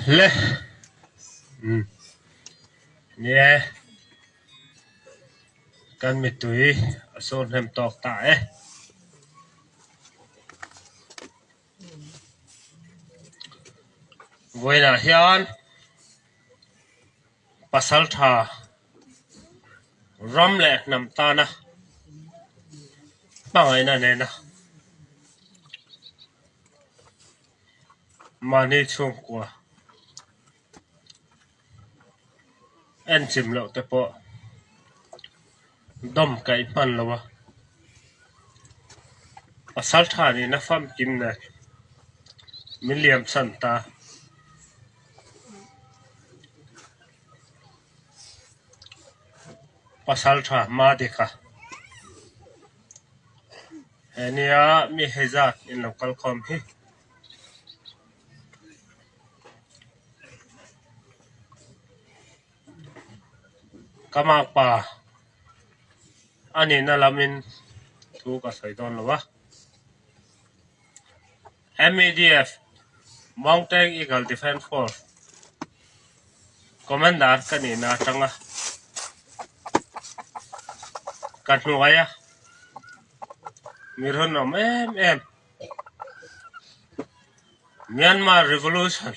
Le ni e, kan mittui a sur hnem tawk ta e. Vawiin ah hian pasalṭha ram leh hnam tana hmangaihna nena mahni chhungkua enchim loh te pawh dawm kaih hman lo a, pasalṭha nihna famkim nen min liam chhan ta. Pasalṭha Madika he nia mi hei zat in lo kal khawm hi. Ka makpa a nihna lamin thu ka sawi dawn lo a. MEDF, Mountain Eagle Defence Force, Commander ka nihna atanga ka hnuaia mi rawn awm em em Myanmar Revolution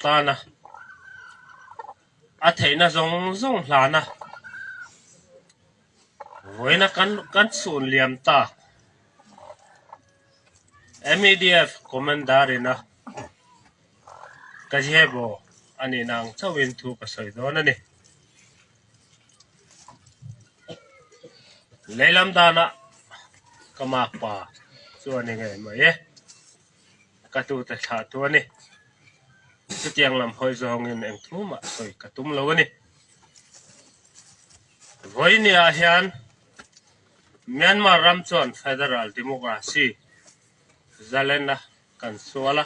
tana a theihna zawng zawng hlana Vawiina kan chhun liam ta. MEDF Commander ina ka zebo a nihna ang chauhin thu ka sawi dawn a ni. Lehlam danah ka makpa chu a ni ngei mai e. Ka tute thlah tu a ni. Chutiang lam hawi zawngin eng thu mah sawi ka tum lo a ni. Vawinia hian Myanmar ram chuan Federal Democracy zalena kan sual a.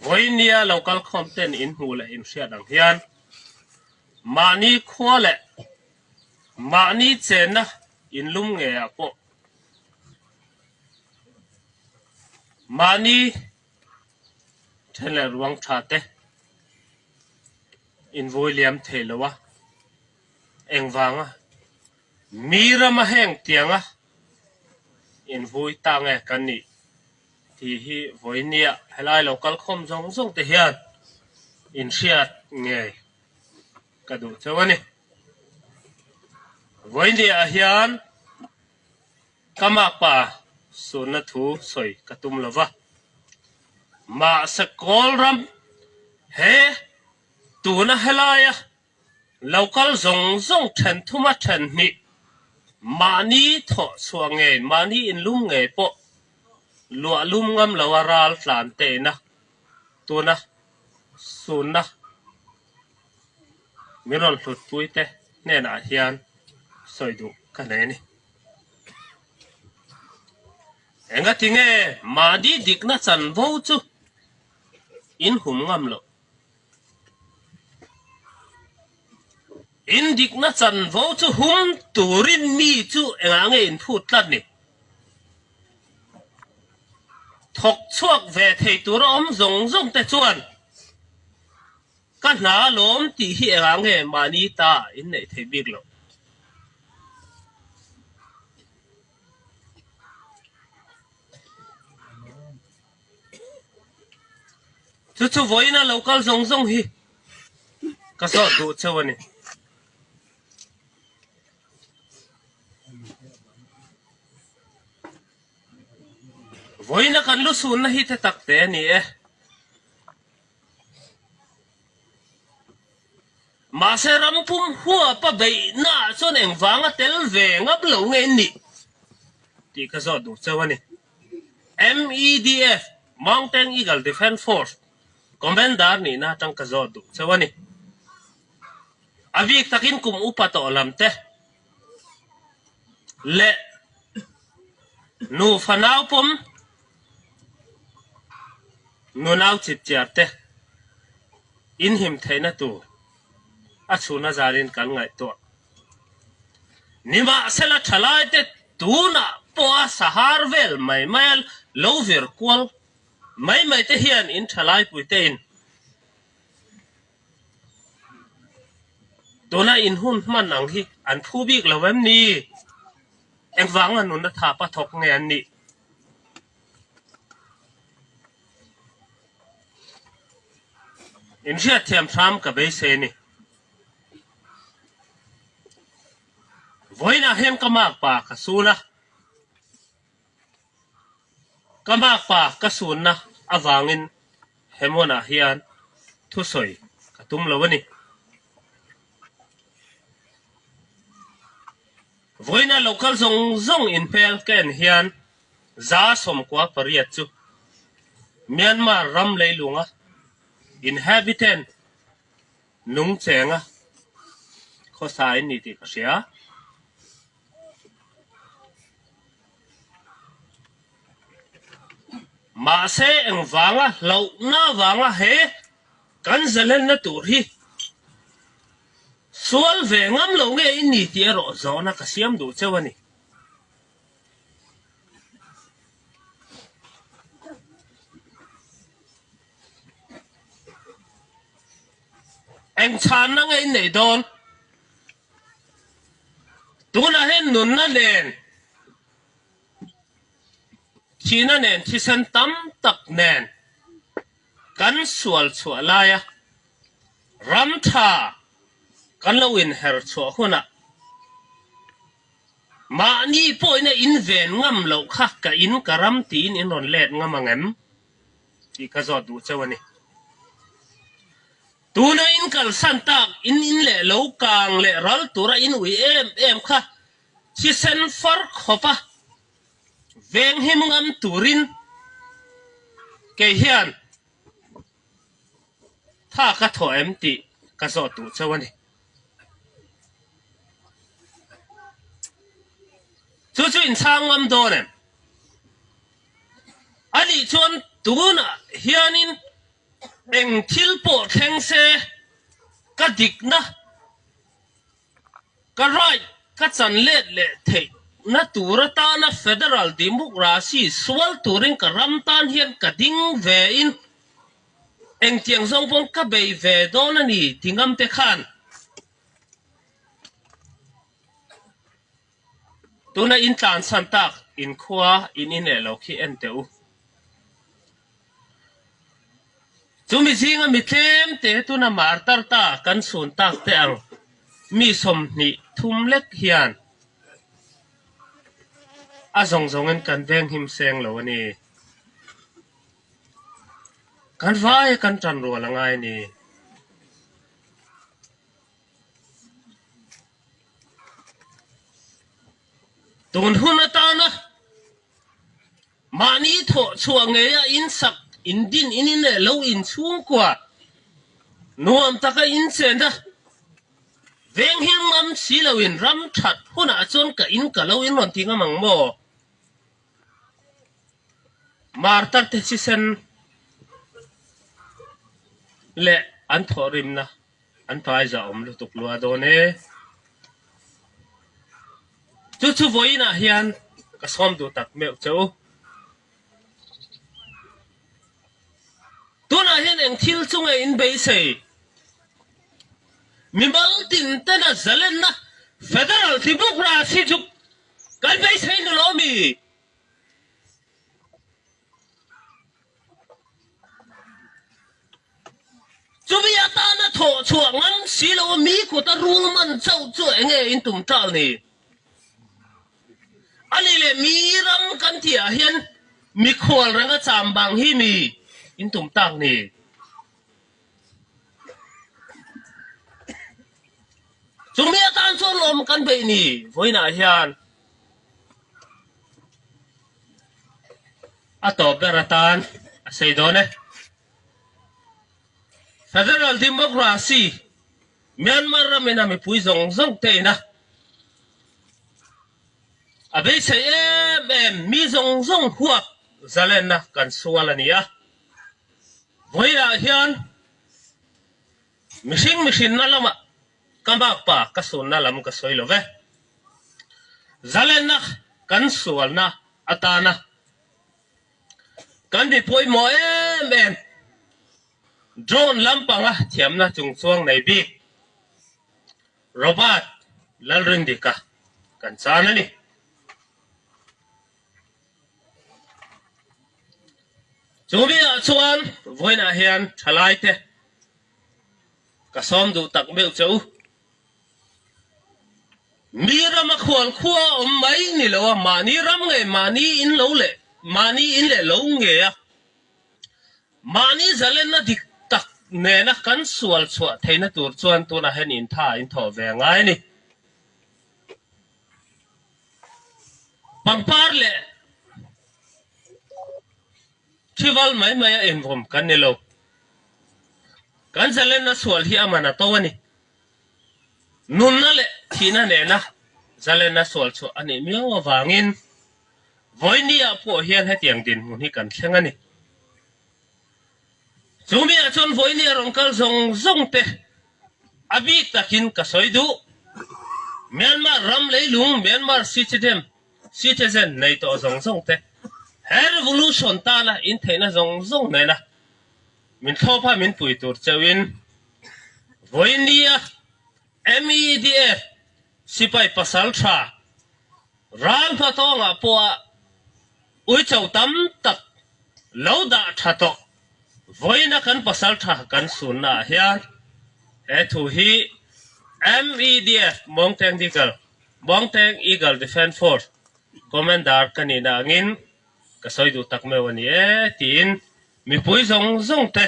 Vawinia local khawm ten inhmuh leh inhriat ang hian mahni khua leh mahni chenna inlum ngeiah pawh mahni then leh ruang tha te invawi liam thei lo a, engvanga mi rama heng tianga invawi ta nge kan nih tih hi vawinia helai lo kal khawm zawng zawng te hian inhriat ngei ka duh chauh a ni. Vawinia hian Ka makpa sunna thu sawi ka tum lo va, mahse Kawlram he tuna helaia local zawng zawng then thuma then hnih mahni thawh chhuah ngei, mahni inlum ngei pawh luah lum ngam lo a ral tlan teina tuna sunna min rawn hlutpui te hnenah hian sawi duh ka nei a ni. Engatinge mahni dikna chanvo chu in hum ngam loh? In dikna chanvo chu hum turin mi chu engah nge in phut tlat ni? Thawk chhuak ve thei tura awm zawng zawng te chuan Ka hna lawm tih hi engah nge mahni ta in neih theih bik loh? Chu chu vawiina lo kal zawng zawng hi ka zawt duh cheu a ni. Vawiina kan lu sunna hi te tak te a ni e. Mahse rampum huapa beihnaah chuan engvanga tel ve ngap lo nge in nih tih ka zawt duh cheu a ni. MEDF, Mountain Eagle Defence Force, Commander nihna atang ka zawt duh cheu a ni. A bik takin kum upa tawh lam te leh nufa naupawm, Nunau chipchiar te inhim theihna tur a chhun azarin kan ngaihtuah. Nimahsela thalai te tunah pawha sahar vel mai mai a Lo vir kual mai mai te hian in ṭhalaipui tein tuna in hun hman ang hi an phu bik lo em ni? Engvanga nunna thapa thawk nge an nih? In hriatthiam hram ka beisei a ni. Vawiinah hian ka makpa ka sun a. Ka makpa ka sunna avangin he hmunah hian thusawi ka tum lo a ni. Vawiina local zawng zawng inhmel ka en hian 98 chu Myanmar ram leilunga inhabitant nung chenga khawsa in ni tih ka hria. Mahse engvanga hlauhna vanga he kan zalenna tur hi sual ve ngam lo nge i ni tih erawh zawhna ka siam duh cheu a ni. Eng chhanna nge i neih dawn? Tunah hian nunna nen, thihna nen, thisen tam tak nen kan sual chhuah laia ram tha kan lo inher chhuah hunah mahni pawhin a inven ngam loh kha ka in ka ram tiin in rawn let ngam ang em tih ka zawt duh cheu a ni. Tuna in kalsan tak in in leh lo kang leh ral tura in ui em em kha thisen far khawpa venghim ngam turin kei hian tha ka thawh em tih ka zawh duh cheu a ni. Chu chu inchhang ngam dawn em? Anih chuan tunah hianin Eng thil pawh thleng se ka dikna, ka right ka chan let leh theih na tur atana Federal Democracy sual turin ka ram tan hian ka ding ve in engtiang zawng pawn ka bei ve dawn a ni ti ngam te khan Tuna in tlanchhan tak in khua in ineh lo khi en teh u. Chumi zinga mi tlem te tuna martar ta kan chhun tak te ang mi 23 lek hian a zawng zawngin kan venghim seng lo a ni. Kan vai a kan tan rual a ngai a ni. Tun hun atana mahni thawh chhuah ngeia insak indin in in leh lo inchhungkua nuam taka inchena venghim ngam si loin ram that hunah chuan ka in ka lo in rawn ti ngam ang maw? Martar te thisen leh an thawhrimna An paiza awm lutuk lua dawn e. Chu chu vawiinah hian ka sawm duh tak meuh che u. Tunah hian eng thil chu nge in beisei? Mimal tin tena zalenna Federal Democracy chu kan beisei nu lo mi? Chumi atana thawh chhuah ngam si lo a mi kut a rul man chauh chu eng nge in tum tal ni? A nih leh mi ram kan tih ah hian mikhual reng a cham bang hi mi in tum tak ni? Chumi atan chuan lawm kan beih ni vawiinah hian. A tawp ber atan a sei dawn e. Federal Democracy Myanmar ramin a mipui zawng zawng te ina a beisei em em mi zawng zawng huap zalenna kan sual a ni a. Vawiinah hian mihring mihrinna lamah Ka makpa ka sunna lam ka sawi lo ve. Zalenna kan sualna atana. Kan mi pawimawh em em drone lampanga thiamna chungchuang nei bik Robert Lalrindika kan caan a ni. Chu mi ah chuan vawiinah hian thalaite ka sawm duh tak meuh che u. Mi rama khual khua a awm mai ni lo a, mahni ram nge mahni in lo leh mahni in leh lo nge a, mahni zalenna dik tak nena kan sual chhuah theihna tur chuan tunah hian intha in thawh ve a ngai a ni. Pangpar leh thival mai mai a invawm kan ni lo. Kan zalenna sual hi a man a to a ni. Nunna leh thihna nena zalenna sual chhuah a nih miau avangin vawinia pawh hian hetiang dinhmun hi kan thleng a ni. Chumiah chuan vawinia rawn kal zawng zawng te a bik takin ka sawi duh. Myanmar ram leilung, Myanmar citizen, citizen nei tawh zawng zawng te he revolution tana intheihna zawng zawng nena min thlawpa min pui tur cheuhin Vawinia MEDF sipai pasal tha ral hmatawngah pawha uicho tam tak lo dah tha tawh vawiina kan pasal tha kan sunna ah hian he thu hi MEDF Mawngteng Eagle Mawngteng Eagle Defence Force Commander ka nihna angin ka sawi duh tak meuh a ni e tiin mipui zawng zawng te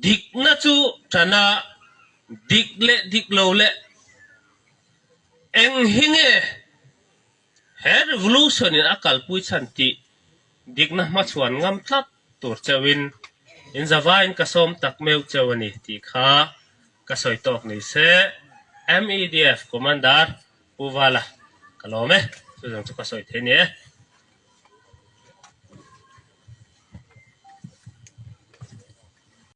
Dikna chu ṭana dik leh dik lo leh eng hi nge he revolution in a kalpui chhan tih dikna hmachhuan ngam tlat tur cheuhin inzavain ka sawm tak meuh cheu a ni tih kha ka sawi tawk ni se. MEDF Commander Pu Vala ka lawm e, chu zawng chu ka sawi thei ni e.